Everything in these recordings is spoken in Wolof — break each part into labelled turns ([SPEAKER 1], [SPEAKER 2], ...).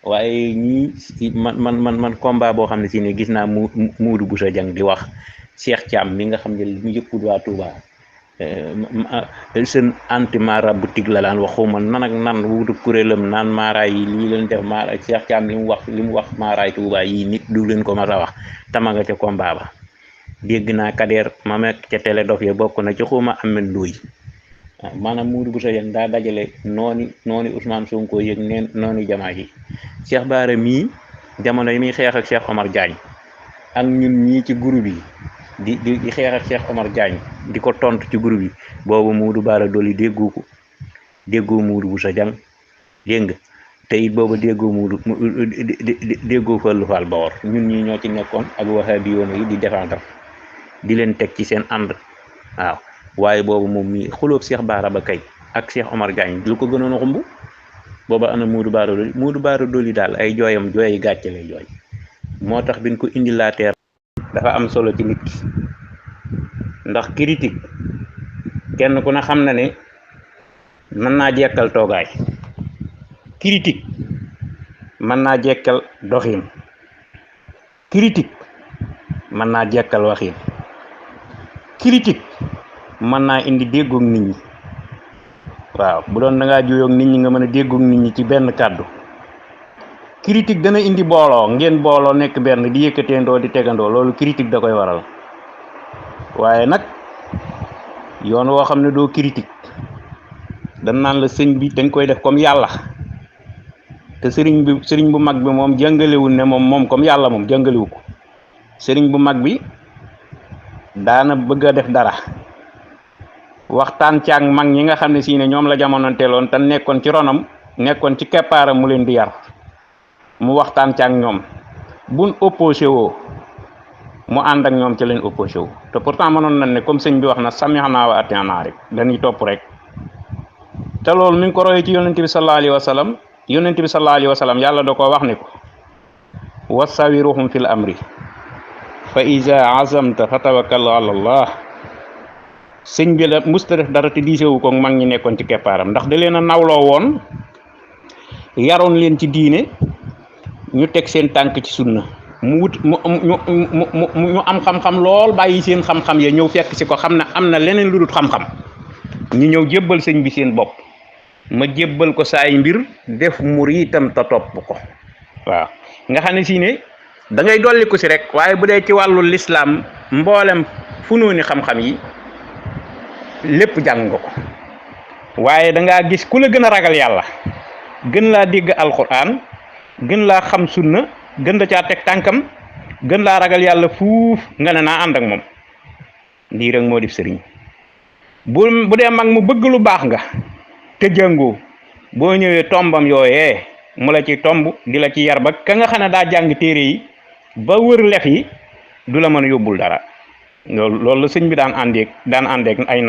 [SPEAKER 1] waaye ñii man combat boo xam ne si ne gis naa Muudu Bousso Dieng di wax Cheikh Thiam mi nga xam ne mu yëppul waa Touba seen anti maraboutique la daan waxuma nan ak nan wutu kuréelam naan maaraay yi lii leen def maaraay Cheikh Thiam li mu wax maaraay Touba yi nit du leen ko mas a wax tama nga ca combat ba dégg naa Kader ma nekk ca télé dof ya bokk na ci xuma Ahmed Ndoye waaw maanaam Muudu Bousso Dieng daa dajale nooni Ousmane Sonko yëg neen nooni jamaa yi Cheikh Bara mii jamono yi muy xeex ak Cheikh Omar Diagne ak ñun ñii ci groupe yi di xeex ak Cheikh Omar Diagne di ko tontu ci groupe yi boobu Muudu Bara Dolly déggoo Muudu Bousso Dieng dégg nga te it boobu déggoo Fallou Fall Bawor ñun ñii ñoo ci nekkoon ak wahabi yoon yi di défendre di leen teg ci seen ànd waaw waaye boobu moom mii xulóob Cheikh Bara ba kay ak Cheikh Omar Diagne lu ko gënoon a xumb booba ana Muudu Bara Dolly daal ay jooyam jooy gàcce lay jooy moo tax biñ ko indi la terre dafa am solo ci nit ki ndax critique kenn ku ne xam na ne mën naa jekkal toogaay critique mën naa jekkal doxin critique mën naa jekkal waxin critique mën naa indi déggoog nit ñi waaw bu doon da ngaa juyoog nit ñi nga mën a déggoog nit ñi ci benn kàddu critique dana indi booloo ngeen booloo nekk benn di yëkkateendoo di tegandoo loolu critique da koy waral waaye nag yoon woo xam ne doo critique dan naan la sëñ bi dañ koy def comme yàlla te sëriñ bu mag bi moom jàngalewul ne moom comme yàlla moom jàngalewu ko sëriñ bu mag bi daana bëgg a def dara waxtaan ci ak mag ñi nga xam ne si ne ñoom la jamononteeloon te nekkoon ci ronam nekkoon ci keppaaram mu leen di yar mu waxtaan ci ak ñoom buñ opposé woo mu ànd ak ñoom ci leen opposé wu te pourtant mënoon nañ ne comme sëñ bi wax na sami'na wa ata'na rek dañuy topp rek te loolu mi ngi ko royee ci yonent bi sallallahu alayhi wa sallam yàlla da ko wax ne ko wasawiruhum fil amri fa iza azamta fa tawakkal ala allah sëñ bi la musta def dara te diisewu ko mag ñi nekkoon ci keppaaram ndax da leen a nawloo woon yaroon leen ci diine ñu teg seen tànk ci sunna mu am xam-xam lool bàyyi seen xam-xam ya ñëw fekk si ko xam ne am na leneen lu dul xam-xam ñu ñëw jébbal sëñ bi seen bopp ma jébbal ko saay mbir def muriitam te topp ko waaw nga xam ne si ne da ngay dolliku si rek waaye bu dee ci wàllu lislaam mboolem funooni xam-xam yi lépp jàng nga ko waaye da ngaa gis ku la gën a ragal yàlla gën laa dégg alquran gën laa xam sunna gën la caa teg tànkam gën laa ragal yàlla fuuf nga ne naa ànd ak moom lii rek moo di sëriñ bu dee mag mu bëgg lu baax nga te jàngoo boo ñëwee tombam yooyee mu la ci tomb di la ci yar ba ka nga xam ne daa jàng téere yi ba wër lef yi du la mën a yóbbul dara loolu la sëñ bi daan àndeek ay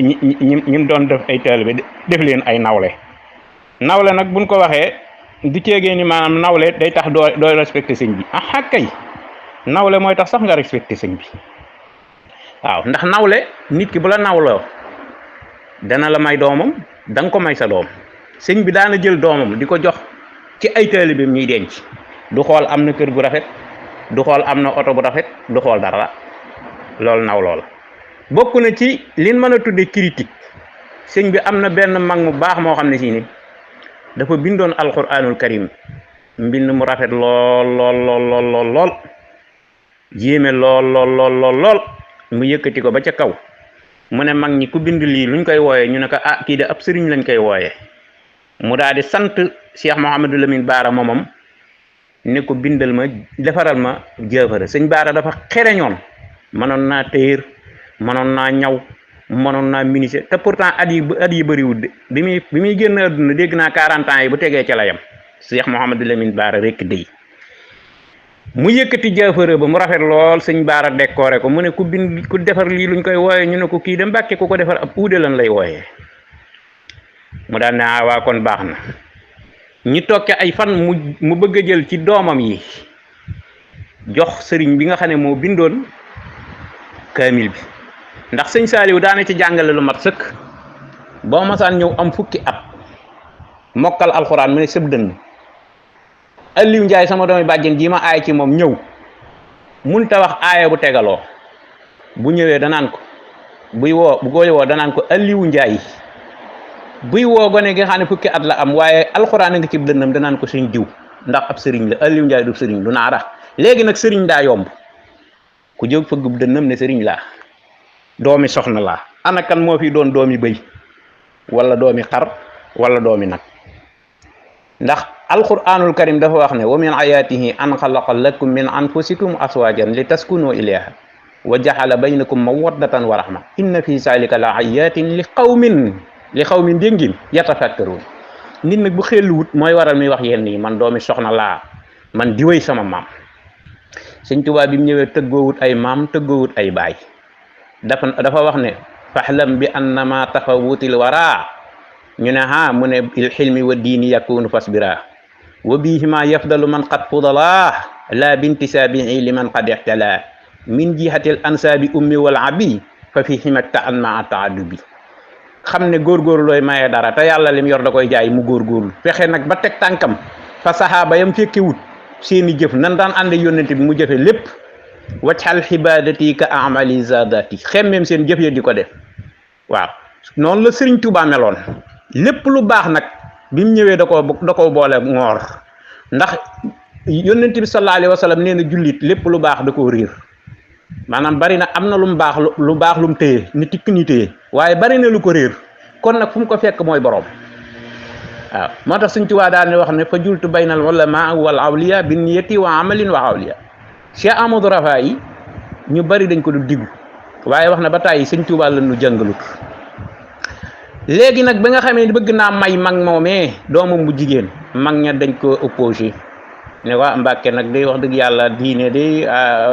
[SPEAKER 1] ñi doon def ay taalibe def leen ay nawle nag buñ ko waxee du ceegee ni maanaam nawle day tax doo respecté sëñ bi ah kay nawle mooy tax sax nga respecté sëñ bi waaw ndax nawle nit ki bu la nawloo dana la may doomam da nga ko may sa doom sëñ bi daana jël doomam di ko jox ci ay taalibeem ñuy denc du xool am na kër bu rafet du xool am na oto bu rafet du xool dara loolu nawloo la bokk na ci liñ mën a tudde critique sëñ bi am na benn mag mu baax moo xam ne si ni dafa bindoon alquranul karim mbind mu rafet lool yéeme lool mu yëkkati ko ba ca kaw mu ne mag ñi ku bind lii luñ koy wooyee ñu ne ko ah kii de ab sëriñ lañ koy wooyee mu daal di sant Cheikh Mouhamadou Lamine Bara moomam ne ko bindal ma defaral ma jëfara sëñ Bara dafa xereñoon mënoon naa téyër mënoon naa ñaw mënoon naa ministre te pourtant at yi bëriwul de bi muy génn àdduna dégg naa 40 ans yi bu tegee ca la yam Cheikh Mouhamadou Lamine Bara rekk dey mu yëkkati jëfara ba mu rafet lool sëñ Bara décoré ko mu ne ku defar lii luñ koy wooyee ñu ne ko kii de Mbàkke ku ko defar ab uude lan lay wooyee mu daan ne waa kon baax na ñi tokke ay fan mu bëgg a jël ci doomam yi jox sëriñ bi nga xam ne moo bindoon kaamil bi ndax sëñ Saaliw daana ci jàngale lu mat sëkk boo masaan ñëw am fukki at mokkal alxuraan mu ne sëb dënn Aliou Ndiaye sama doomi bàjjen ji ma aay ci moom ñëw munta wax aaya bu tegaloo bu ñëwee danaan ko bu koy woo danaan ko Aliou Ndiaye buy woo gone gi nga xam ne fukki at la am waaye alxuraan a nga ci dënnam danaan ko sëñ diw ndax ab sëriñ la Aliou Ndiaye du sëriñ du naara léegi nag sëriñ daa yomb ku jóg fëggub dënnam ne sëriñ laa doomi soxna laa ana kan moo fi doon doomi bëy wala doomi xar wala doomi nag ndax alquranul karim dafa wax ne wa min ayatihi an xalaqa lakum min anfusikum aswajan li taskunu ilayha wa jaxala baynakum mawaddatan wa rahma inna fi zalika la ayatin li qawmin déngin yatafakkarun nit nag bu xelluwut mooy waral muy wax yenn yi man doomi soxna laa man di wéy sama maam Sëñ Tuubaa bi mu ñëwee tëggoowut ay maam tëggoowut ay baay dafa wax ne faxlam bi annama tafawutil wara ñu ne mu ne il xilmi wa diini yakunu fasbira wa bihima yafdalu man qad fudala la bintisaabihi liman qad ixtala min jihatil ansaabi ummi wal abi fa fi himat ta an maa taadubi xam ne góorgóorlu looy maye dara te yàlla lim yor da koy jaay mu góorgóorlu fexe nag ba teg tànkam fa saxaaba yam fekkewut seeni jëf nan daan ànd yónnente bi mu jëfe lépp waccal xibadati ka amali zadati xemmeem seen jëf ya di ko def waaw noonu la Sëriñ Tuubaa meloon lépp lu baax nag bi mu ñëwee da koo boole ngoor ndax yónnent bi sallallahu alayhi wa sallam nee na jullit lépp lu baax da koo réer maanaam bari na am na lu mu baax lu baax lu mu téye ni tikk ni téye waaye bari na lu ko réer kon nag fu mu ko fekk mooy borom waaw moo tax Sëriñ Tuubaa daal ne wax ne fa jultu baynal ulama wal awliya bi niyati wa amalin wa awliya Cheikh Amadou Rafa yi ñu bari dañ ko du diggu waaye wax na ba tàyyi Sëriñ Tuubaa la ñu jàngalut léegi nag ba nga xamee bëgg naa may mag moomee doomam bu jigéen mag ña dañ ko opposé ne waa Mbàkke nag day wax dëgg yàlla diine day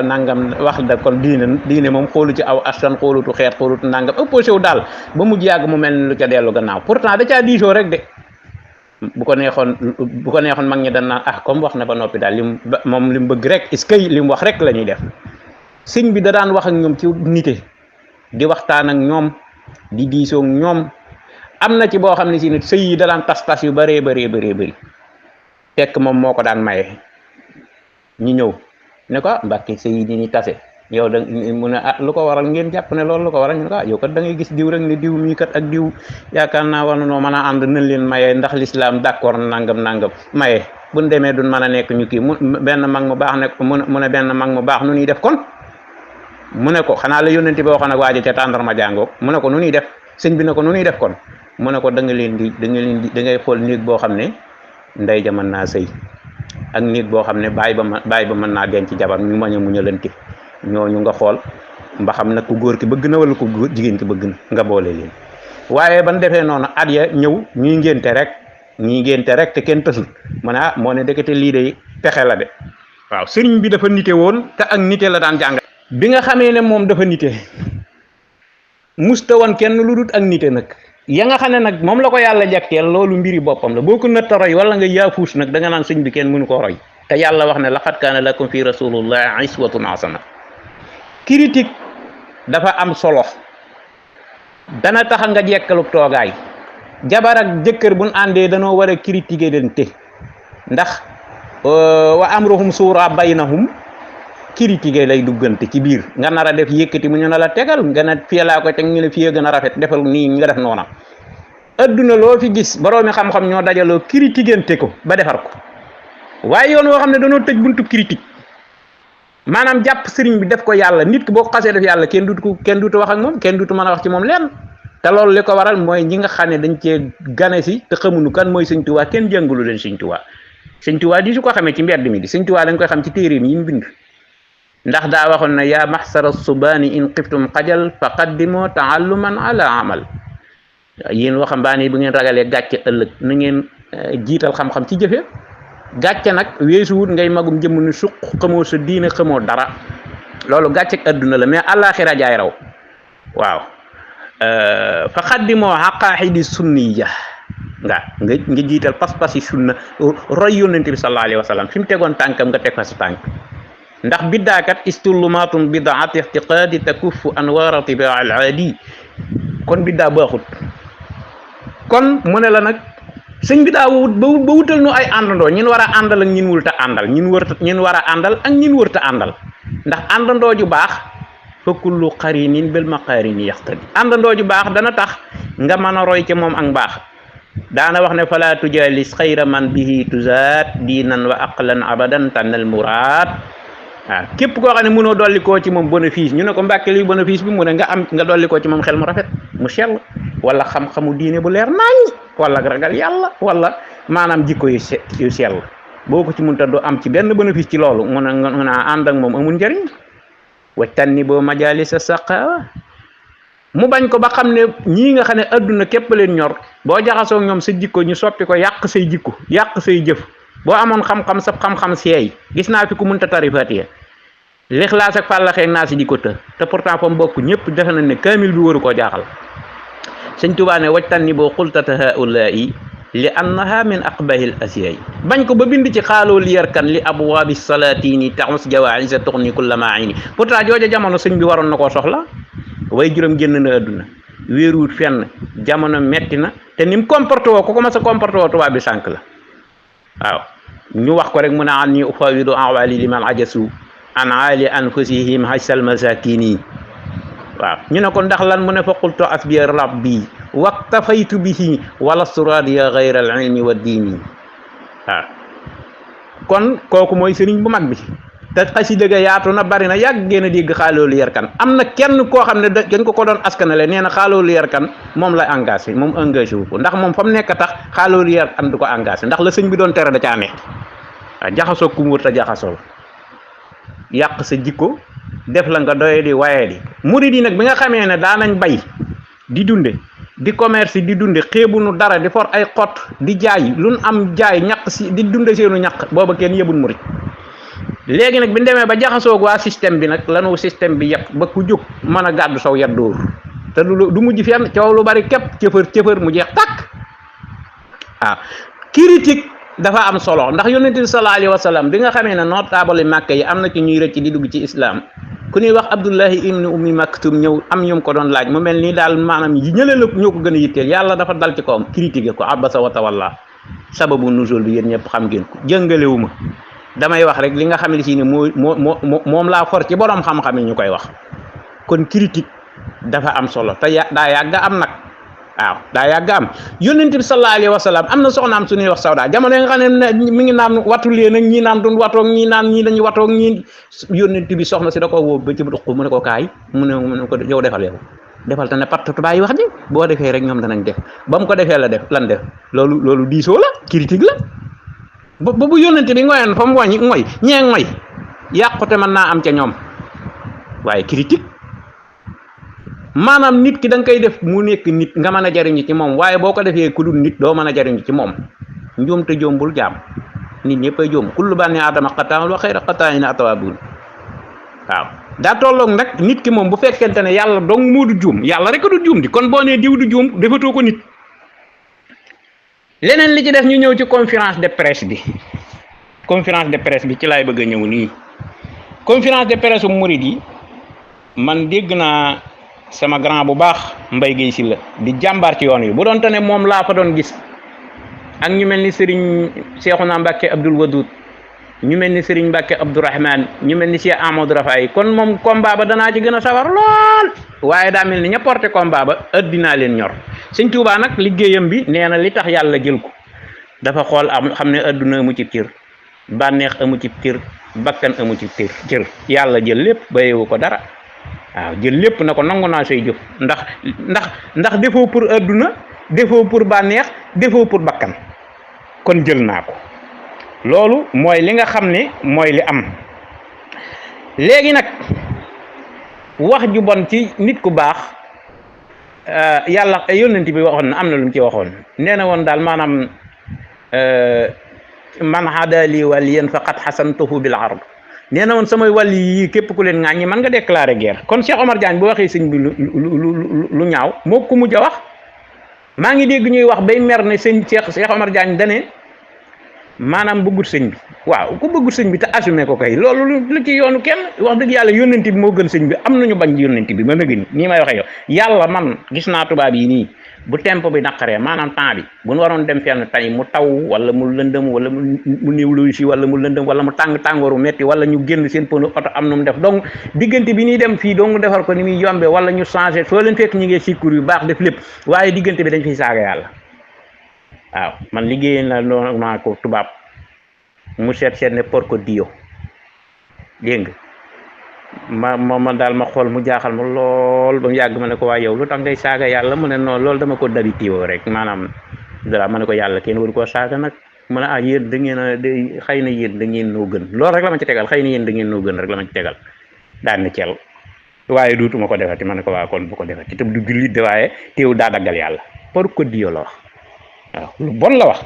[SPEAKER 1] nangam wax da kon diine moom xoolu ci aw askan xoolutu xeet xoolutu nangam opposé wu daal ba mujj yàgg mu mel ni lu ca dellu gannaaw pourtant da caa diisoo rek de bu ko neexoon mag ñi dañ naan comme wax na ba noppi daal moom li mu bëgg rek est-ce que li mu wax rek la ñuy def sëñ bi da daan wax ak ñoom ci nite di waxtaan ak ñoom di diisoo ak ñoom am na ci boo xam ne si nit sëy yi da daan tas yu bëree bëri fekk moom moo ko daan maye ñu ñëw ne ko Mbàkke sëy yi di ñu tase yow da mu ne lu ko waral ngeen jàpp ne loolu lu ko waral ñu ne ko yow kat da ngay gis diw rek ne diw mii kat ak diw yaakaar naa war na noo mën a ànd nañ leen maye ndax l'islam d'accord nangam maye buñ demee duñ mën a nekk ñu kii benn mag mu baax ne mu ne benn mag mu baax nu ñuy def kon mu ne ko xanaa la yónnenti ba waxoon ak waajo ca tàndarma jàngoog mu ne ko nu ñuy def sëñ bi ne ko nu ñuy def kon mu ne ko da ngay xool néeg boo xam ne ndey ja mën naa sëy ak néeg boo xam ne baay ba mën naa denc jabar ñu mañ a muñalante ñooñu nga xool mba xam nag ku góor ki bëgg na wala ku jigéen ki bëgg na nga boole leen waaye ban defee noonu at ya ñëw ñuy ngénte rek te kenn tësul mu ne moo ne dëkkate lii de pexe la de waaw sëriñ bi dafa nite woon te ak nite la daan jàng bi nga xamee ne moom dafa nite musta woon kenn lu dut ak nite nag ya nga xam ne nag moom la ko yàlla jagleel loolu mbiri boppam la boo ko natta roy wala nga yaafuus nag da nga naan sëñ bi kenn mënu koo roy te yàlla wax ne laqad kaana lakum fi rasulillahi iswatun hasana critique dafa am solo dana tax nga jekkalub toogaay jabar ak jëkkër buñ àndee danoo war a critiquer leen te ndax wa amruhum suura baynahum critiquer lay duggante ci biir nga nar a def yëkkati mu ñu ne la tegal nga ne fii laa ko teg ñu ne fii gën a rafet defal nii nga def noona adduna loo fi gis boroomi xam-xam ñoo dajaloo critiquente ko ba defar ko waaye yoon woo xam ne danoo tëj buntu critique maanaam jàpp sëriñ bi def ko yàlla nit ki boo ko xasee def yàlla kenn duutu wax ak moom kenn duutu mën a wax ci moom leen te loolu li ko waral mooy ñi nga xam ne dañ cee gane si te xamuñu kan mooy Sëñ Tuubaa kenn jàngulu leen Sëñ Tuubaa Sëñ Tuubaa di su ko xamee ci mbedd mi di Sëñ Tuubaa dañ koy xam ci téeréem yi mu bind ndax daa waxoon ne yaa maxsara subaani in xiftum xajal fa qaddimoo taalluman ala amal yéen waxambaane yi bu ngeen ragalee gàcce ëllëg na ngeen jiital xam-xam ci jëfe gàcce nag weesuwut ngay magum jëmm ni suq xamoo sa diine xamoo dara loolu gàcce ak adduna la mais àllaaxira jaay raw waaw fa xaddimoo xaqaaxidi sunniya nga jiital pas-pas yi sunna roy yónnente bi sallallahu alayhi wa sallam fi mu tegoon tànkam nga teg fa sa tànk ndax biddaakat istullumatum bidaati ixtiqaadi takuffu anwaara tibaa al aadi kon biddaa baaxut kon mu ne la nag sëñ bi daa wut ba wutal nu ay àndandoo ñin war a àndal ak ñin wërta àndal ñin war a àndal ak ñin wërta àndal ndax àndandoo ju baax fa kullu qarinin bil maqarini yaxtadi àndandoo ju baax dana tax nga mën a roy ca moom ak mbaax daana wax ne fala tujalis xayra man bihi tuzaat diinan wa aqlan abadan tànnal muraad waaw képp koo xam ne mënoo dolli koo ci moom bénéfice ñu ne ko mbàkke luy bénéfice bi mu ne nga dolli koo ci moom xel mu rafet mu sell wala xam-xamu diine bu leer nañ wala ragal yàlla wala maanaam jikko yu sell boo ko ci mënta doo am ci benn bénéfice ci loolu mun a ànd ak moom amul njëriñ wa tanni boo majalisa saqa mu bañ ko ba xam ne ñii nga xam ne adduna képp leen ñor boo jaxasoo ñoom sa jikko ñu soppi ko yàq say jikko yàq say jëf boo amoon xam-xam sa xam-xam seey gis naa fi ku mënta tari Faatiha Lixlaas ak Fàllaxeeg Naas di ko te pourtant fa mu bokk ñëpp defe nañ ne kaamil bi waru koo jaaxal sëñ Tuubaa ne waj tanni boo xultata haulaai li annaha min aqbahil asiyay bañ ko ba bind ci xaaloo li yarkan li abwaabi salatini taxus jawaisa tuxni kulla maini pourtant jooja jamono sëñ bi waroon na koo soxla way juróom génn na adduna wéeruwut fenn jamono metti na te ni mu comporté woo ko commencé comporté woo tubaab bi sànq la waaw ñu wax ko rek mu ne an ni ufawidu awali liman ajasu an aali anfusihim hasal masakini waaw ñu ne ko ndax lan mu ne fa qultu asbi rabbi waktafaytu bihi wala suradiya gayra al ilmi wa diini waaw kon kooku mooy sëriñ bu mag bi te xasida ga yaatu na bari na yàgg ngeen a dégg xaaloolu yarkan am na kenn koo xam ne dañ ko doon askanale nee na xaaloolu yarkan moom la engagé moom engagé wu ko ndax moom fa mu nekk tax xaaloolu yarkan du ko engagé ndax la sëñ bi doon tere da caa ne waaw jaxasoo ku mu wër te jaxasoo yàq sa jikko def la nga doye di waye di murid yi nag bi nga xamee ne daa nañ bay di dunde di commerce di dunde xeebunu dara di for ay xott di jaay luñ am jaay ñaq si di dunde seenu ñaq booba kenn yëbul murid léegi nag bi ñu demee ba jaxasoog waa système bi nag lanu système bi yàq ba ku jóg mën a gàddu saw yat dóor te du mujj fenn coow lu bari képp cëfër mu jeex tàkk waaw critique dafa am solo ndax yonent bi sallallahu alayhi wa sallam bi nga xamee ne notable Màkka yi am na ci ñuy rëcc di dugg ci islam ku ñuy wax Abdullahi ibni Ummi Maktum ñëw am ñum ko doon laaj mu mel nii daal maanaam yi ñële la ñoo ko gën a yitteel yàlla dafa dal ci kawam critiqué ko abasa wa tawalla sababu nuzul bi yéen ñëpp xam ngeen ko jëngalewu ma damay wax rek li nga xam ne si ne moom laa for ci borom xam-xam yi ñu koy wax kon critique dafa am solo te daa yàgg am nag waaw daa yàgg am yonent bi sallallahu alayhi wa sallam am na soxnaam su ñuy wax Sawda jamono yi nga xam ne mi ngi naan watu leen ak ñii naan duñ watoog ñii naan ñii dañuy watoog ñii yonent bi soxna si da ko woo ba ci duq mu ne ko kaay mu ne ko yow defal te ne patt bàyyi wax ji boo defee rek ñoom danañ def ba mu ko defee la def lan def loolu diisoo la critique la ba bu yonent bi ngoyoon fa mu wàññi ngoy ñee ngoy yàqute mën naa am ca ñoom waaye critique maanaam nit ki da nga koy def mu nekk nit nga mën a jariñu ci moom waaye boo ko defee ku dul nit doo mën a jariñu ci moom njuum te jombul jaam nit ñëpp ay joom kullu bani aadama xataan wa xayra xataan atawaabuun waaw daa tolloog nag nit ki moom bu fekkente ne yàlla dong moo du juum yàlla rek du juum di kon boo nee diw du juum defatoo ko nit leneen li ci def ñu ñëw ci conférence de presse bi ci laay bëgg a ñëw nii conférence de presse bu murid yi man dégg naa sama grand bu baax Mbaye Guèye Sylla di jàmbaar ci yoon wi bu doon te ne moom laa fa doon gis ak ñu mel ni Serigne Cheikhouna Mbacké Abdoul Wadoud ñu mel ni Serigne Mbacké Abdourahmane ñu mel ni Cheikh Amadou Rafaay kon moom combat ba danaa ci gën a sawar lool waaye daa mel ni ña porté combat ba addinaa leen ñor Sëñ Tuubaa nag liggéeyam bi nee na li tax yàlla jël ko dafa xool am xam ne adduna amu ci cër bànneex amu ci cër bakkan amu ci cër yàlla jël lépp bayewu ko dara waaw jël lépp na ko nangu naa say jëf ndax defoo pour adduna defoo pour bànneex defoo pour bakkan kon jël naa ko loolu mooy li nga xam ne mooy li am léegi nag wax ju bon ci nit ku baax yàlla yónnent bi waxoon na am na lu mu ci waxoon nee na woon daal maanaam man hadali waliyan faqad hasantuhu bil ard nee na woon samay wàll yi képp ku leen ŋàññi man nga déclarer guerre kon Cheikh Omar Diagne bu waxee sëñ bi lu ñaaw moo ko mujj a wax maa ngi dégg ñuy wax bay mer ne sëñ Cheikh Omar Diagne dane maanaam bëggut sëñ bi waaw ku bëggut sëñ bi te assumé ko kay loolu lu ci yoonu kenn wax dëgg yàlla yónnent bi moo gën sëñ bi am nañu bañ yónnent bi ma nëgg nii may waxee yow yàlla man gis naa tubaab yi nii bu tempo bi naqaree maanaam temps bi bu ñu waroon dem fenn tey mu taw wala mu lëndëm wala mu néew lu si wala mu lëndëm wala mu tàngooru metti wala ñu génn seen pono oto am nu mu def donc diggante bi ñuy dem fii donc defar ko ni muy yombe wala ñu changé soo leen fekk ñu ngi sikkur yu baax def lépp waaye diggante bi dañ fiy saaga yàlla waaw man liggéey na loolu maa ko tubaab mu seet ne porco dio dégg nga ma daal ma xool mu jaaxal ma lool ba mu yàgg ma ne ko waa yow lu tax ngay saaga yàlla mu ne non loolu dama ko dabi tiwo rek maanaam dara ma ne ko yàlla kenn waru koo saaga nag mu ne yéen da ngeen a xëy na yéen da ngeen noo gën loolu rek la ma ci tegal xëy na yéen da ngeen noo gën rek la ma ci tegal daan na ceel waaye duutuma ko defati ma ne ko waa kon bu ko defati te du jullit de waaye teew daa daggal yàlla porco dio la wax waaw lu bon la wax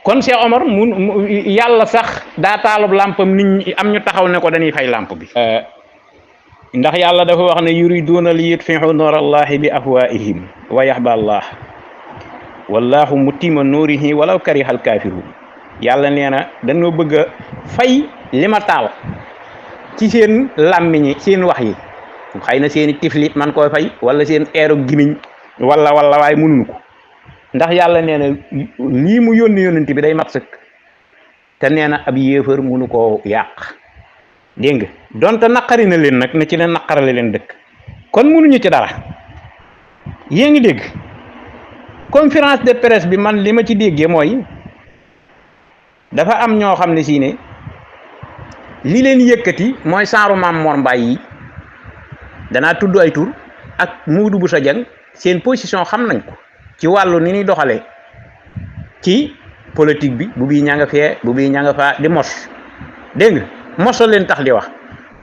[SPEAKER 1] kon Cheikh Omar mu yàlla sax daa taalub lampam nit ñi am ñu taxaw ne ko dañuy fay lamp bi ndax yàlla dafa wax ne yuriduna li yutfi'u nuurallahi bi afwaihim wa yaxba allah wallahu mutima nuurihi walaw karihal kafirun yàlla nee na dañoo bëgg a fay li ma taal ci seen làmmiñi seen wax yi xëy na seeni tiflit man koy fay wala seen eeru gimiñ wala waaye mënuñu ko ndax yàlla nee na lii mu yónent bi day mat sëkk te nee na ab yéefar mënu koo yàq dégg nga donte naqari na leen nag ne ci leen naqarale leen dëkk kon mënuñu ci dara yée ngi dégg conférence de presse bi man li ma ci déggee mooy dafa am ñoo xam ne si ne li leen yëkkati mooy saaru Maam Mor Mbaay yi danaa tudd ay tur ak Muudu bu sa jang seen position xam nañ ko ci wàllu ni ñuy doxalee ci politique bi bu bii ña nga fee bu bii ña nga faa di mos dégg nga mosoo leen tax di wax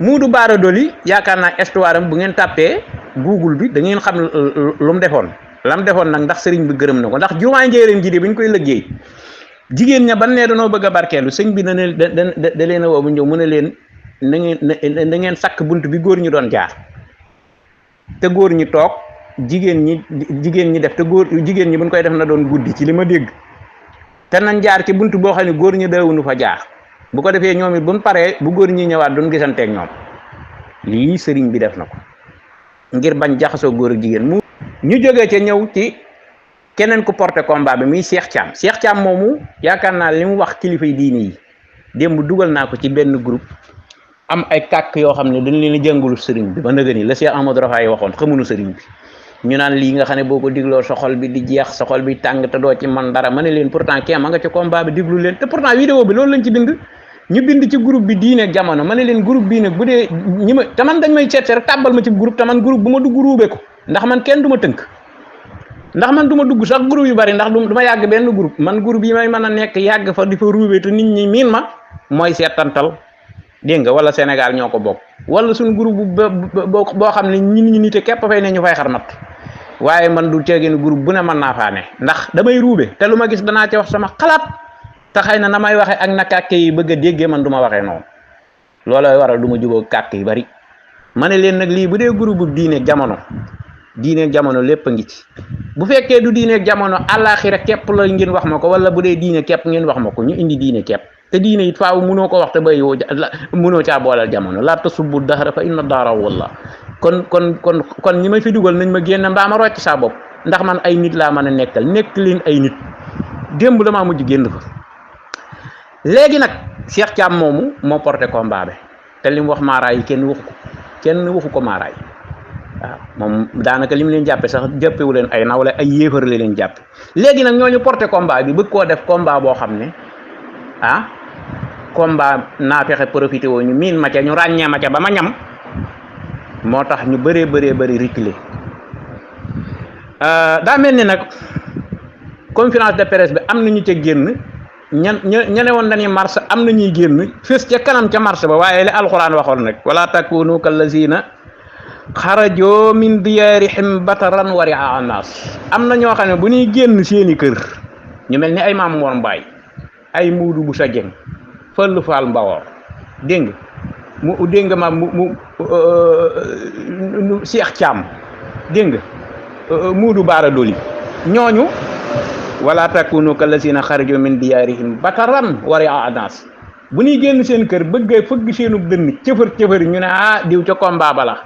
[SPEAKER 1] Muudu Baara Doli yaakaar naa histoire am bu ngeen tàppee Google bi da ngeen xam lu mu defoon lam defoon nag ndax sëriñ bi gërëm na ko ndax jumaa njéeréem ji de bu ñu koy liggéey jigéen ña ban ne danoo bëgg a barkeelu sëñ bi da leen a woo bu ñëw mu ne leen na ngeen sakk bunt bi góor ñi doon jaar te góor ñi toog jigéen ñi def te jigéen ñi buñ koy def na doon guddi ci li ma dégg te nañ jaar ci bunt boo xam ne góor ñi daawuñu fa jaar bu ko defee ñoom it buñ paree bu góor ñi ñëwaat duñ gisanteeg ñoom lii sëriñ bi def na ko ngir bañ jaxasoo góor ak jigéen mu ñu jógee ca ñëw ci keneen ku porté combat bi muy Cheikh Thiam moomu yaakaar naa li mu wax kilifa yi diine yi démb dugal naa ko ci benn groupe am ay kàkk yoo xam ne dañ leen a jàngulu sëriñ bi ba nëgë ni la Cheikh Amadou Rafaay waxoon xamuñu sëriñ bi ñu naan lii nga xam ne boo ko digloo sa xol bi di jeex sa xol bi tàng te doo ci man dara ma ne leen pourtant kii ma nga ci combat bi diglu leen te pourtant vidéo bi loolu lañ ci bind ñu bind ci groupe bi diine ak jamono ma ne leen groupe bii nag bu dee ñi ma te man dañ may seet rek tàbbal ma ci groupe te man groupe bu ma dugg ruube ko ndax man kenn du ma tënk ndax man du ma dugg sax groupe yu bari ndax du ma yàgg benn groupe man groupe yi may mën a nekk yàgg fa di fa ruube te nit ñi miin ma mooy seetantal dégg nga wala Sénégal ñoo ko bokk wala suñu groupe boo xam ne ñi nite képp fay ne ñu fay xar natt waaye man du ceegeen groupe bu ne mën naa faa ne ndax damay ruube te lu ma gis danaa ci wax sama xalaat te xëy na na may waxee ak na kàkke yi bëgg a déggee man du ma waxee noonu loolooy waral du ma jubóo kàkke yi bari ma ne leen nag lii bu dee groupe bu diineeg jamono lépp a ngi ci bu fekkee du diineeg jamono àllaaxira képp la ngeen wax ma ko wala bu dee diine képp ngeen wax ma ko ñu indi diine képp te diine it faaw mënoo ko wax te bay woo mënoo caa booleel jamono laa tasubbu dahra fa inna daara wallah kon ñi ma fi dugal nañ ma génn mbaa ma rocc saa bopp ndax man ay nit laa mën a nekkal nekk leen ay nit démb damaa mujj génn fa léegi nag Cheikh Thiam moomu moo porté combat bi te li mu wax maaraay yi kenn waxu ko maaraay waaw moom daanaka li mu leen jàppe sax jàppewu leen ay nawle ay yéefar la leen jàppe léegi nag ñooñu porté combat bi bëgg koo def combat boo xam ne combat naa fexe profité woo ñu miin ma ca ñu ràññee ma ca ba ma ñam moo tax ñu bëree reculer daa mel ni nag conférence de presse bi am na ñu ca génn ñane woon dañuy marche am na ñuy génn fës ca kanam ca marche ba waaye li alxuraan waxoon rek wala takunu kallazina xarajoo min diyaarihim bataran wa ri'a an-nas am na ñoo xam ne bu ñuy génn seeni kër ñu mel ni ay Maam Mor Mbaay ay Muudu bu sa jeng Fallu Faal Mbawoor dégg nga mu Cheikh Thiam dégg nga Muudu Baara Doli ñooñu wala takunu kallazina xarajoo min diyaarihim bataran wa ri'a an-nas bu ñuy génn seen kër bëgg fëgg seenub dënn cëfër ñu ne diw ca combat bala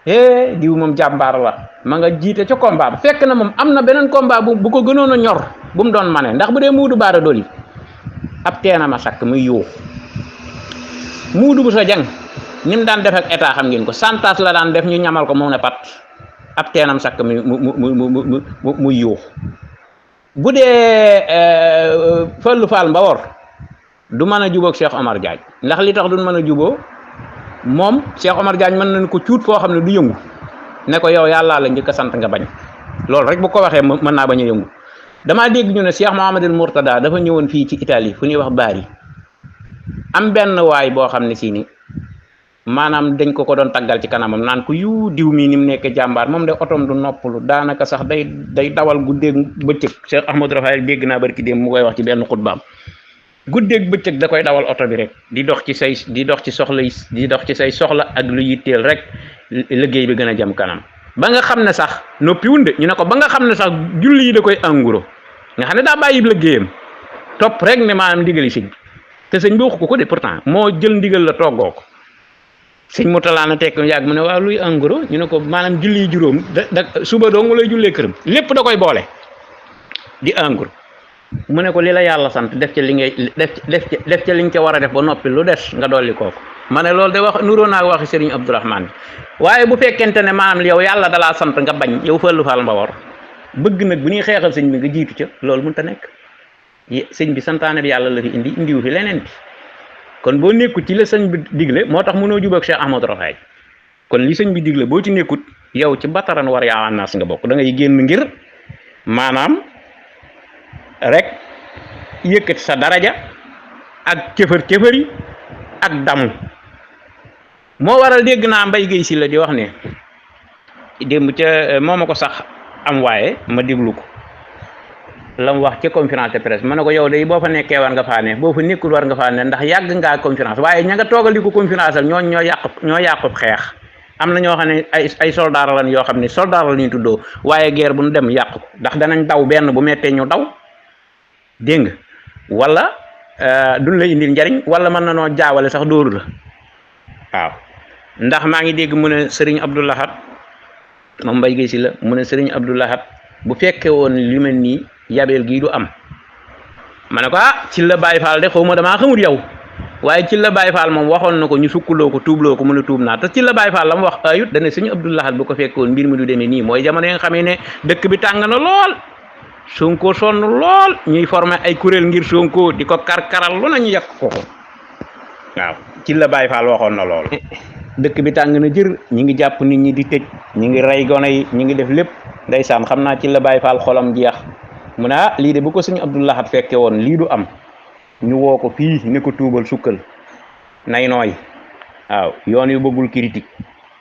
[SPEAKER 1] diw moom jàmbaar la ma nga jiite ca combat ba fekk na moom am na beneen combat bu ko gënoon a ñor bu mu doon mane ndax bu dee muudu baara doli ab teena ma sakk muy yuux muudu bu sa jang ni mu daan def ak état xam ngeen ko santas la daan def ñu ñamal ko moom ne pat ab teenam sakk muy yuux bu dee Fallou Fall Mbawor du mën a jubóog Cheikh Omar Diagne ndax li tax duñ mën a juboo moom Cheikh Omar Diagne mën nañ ko cuut foo xam ne du yëngu ne ko yow yàllaa la njëkk a sant nga bañ loolu rek bu ko waxee mën naa bañ a yëngu damaa dégg ñu ne Cheikh Mouhamadul Mourtada dafa ñëwoon fii ci Italie fu ñuy wax Bari am benn waay boo xam ne si ni maanaam dañ ko doon taggal ci kanamam naan ko yu diw mii ni mu nekk jàmbaar moom de otom du noppalu daanaka sax day dawal guddeeg bëccëg Cheikh Ahmadou Rafaay dégg naa barki dem mu koy wax ci benn xutbaam guddeeg bëccëg da koy dawal oto bi rek di dox ci say soxla ak lu yitteel rek liggéey bi gën a jëm kanam ba nga xam ne sax noppi wunde ñu ne ko ba nga xam ne sax julli yi da koy enguro nga xam ne daa bàyyi liggéeyam topp rek ne maanaam ndigali sëñ te sëñ bi waxu ko de pourtant moo jël ndigal la toggoo ko sëñ mu talaana tekk yàgg mu ne waaw luy enguro ñu ne ko maanaam julli yi juróom da suba doo nga lay jullee këram lépp da koy boole di enguro mu ne ko li la yàlla sant def ca li ngay def ca li nga ca war a def ba noppi lu des nga dolli kooku ma ne loolu de wax nuroo naa waxi Sëriñ Abdourahmane waaye bu fekkente ne maanaam yow yàlla dalaa sant nga bañ yow Fallou Fall Mbawor bëgg nag bu ñuy xeexal sëñ bi nga jiitu ca loolu mënut a nekk sëñ bi santaane bi yàlla la fi indiwu fi leneen bi kon boo nekkut ci la sëñ bi digle moo tax mënoo jubóog Cheikh Ahmadou Rafaay kon li sëñ bi digle boo ci nekkut yow ci bataran war yaa naas nga bokk da ngay génn ngir maanaam rek yëkkati sa daraja ak cëfër-cëfëri ak damu moo waral dégg naa Mbaye Guèye si la di wax ne démb ca moo ma ko sax am waaye ma déglu ko la mu wax ca conférence de presse ma ne ko yow de boo fa nekkee war nga faa ne boo fa nekkul war nga faa ne ndax yàgg ngaa conférence waaye ña nga toogal di ko conférence al ñoo yàqub xeex am na ñoo xam ne ay soldat lan yoo xam ne soldat la ñuy tuddoo waaye guerre bu ñu dem yàq ko ndax danañ daw benn bu mettee ñu daw dégg nga wala duñ la indil njariñ wala mën na noo jaawale sax dóoru la waaw ndax maa ngi dégg mu ne Serigne Abdou Lahad moom Mbaye Guèye si la mu ne Serigne Abdou Lahad bu fekkee woon li mel nii yabeel gii du am ma ne ko ci la Baye Fall de xaw ma damaa xamul yow waaye ci la Baye Fall moom waxoon na ko ñu sukkuloo ko tuubloo ko mu ne tuub naa te ci la Baye Fall la mu wax ayut dane Serigne Abdou Lahad bu ko fekkee woon mbir mi du demee nii mooy jamono yi nga xamee ne dëkk bi tàng na lool Sonko sonn lool ñuy former ay kuréel ngir Sonko di ko karkaral lu nañu yàq ko waaw ci la Baye Fall waxoon na lool dëkk bi tàng na jër ñi ngi jàpp nit ñi di tëj ñi ngi rey gone yi ñi ngi def lépp ndeysaan xam naa ci la Baye Fall xolam jeex mu ne lii de bu ko Sëñ Abdou Lahad fekke woon lii du am ñu woo ko fii ne ko tuubal sukkal nay nooy waaw yoon yu bëggul critique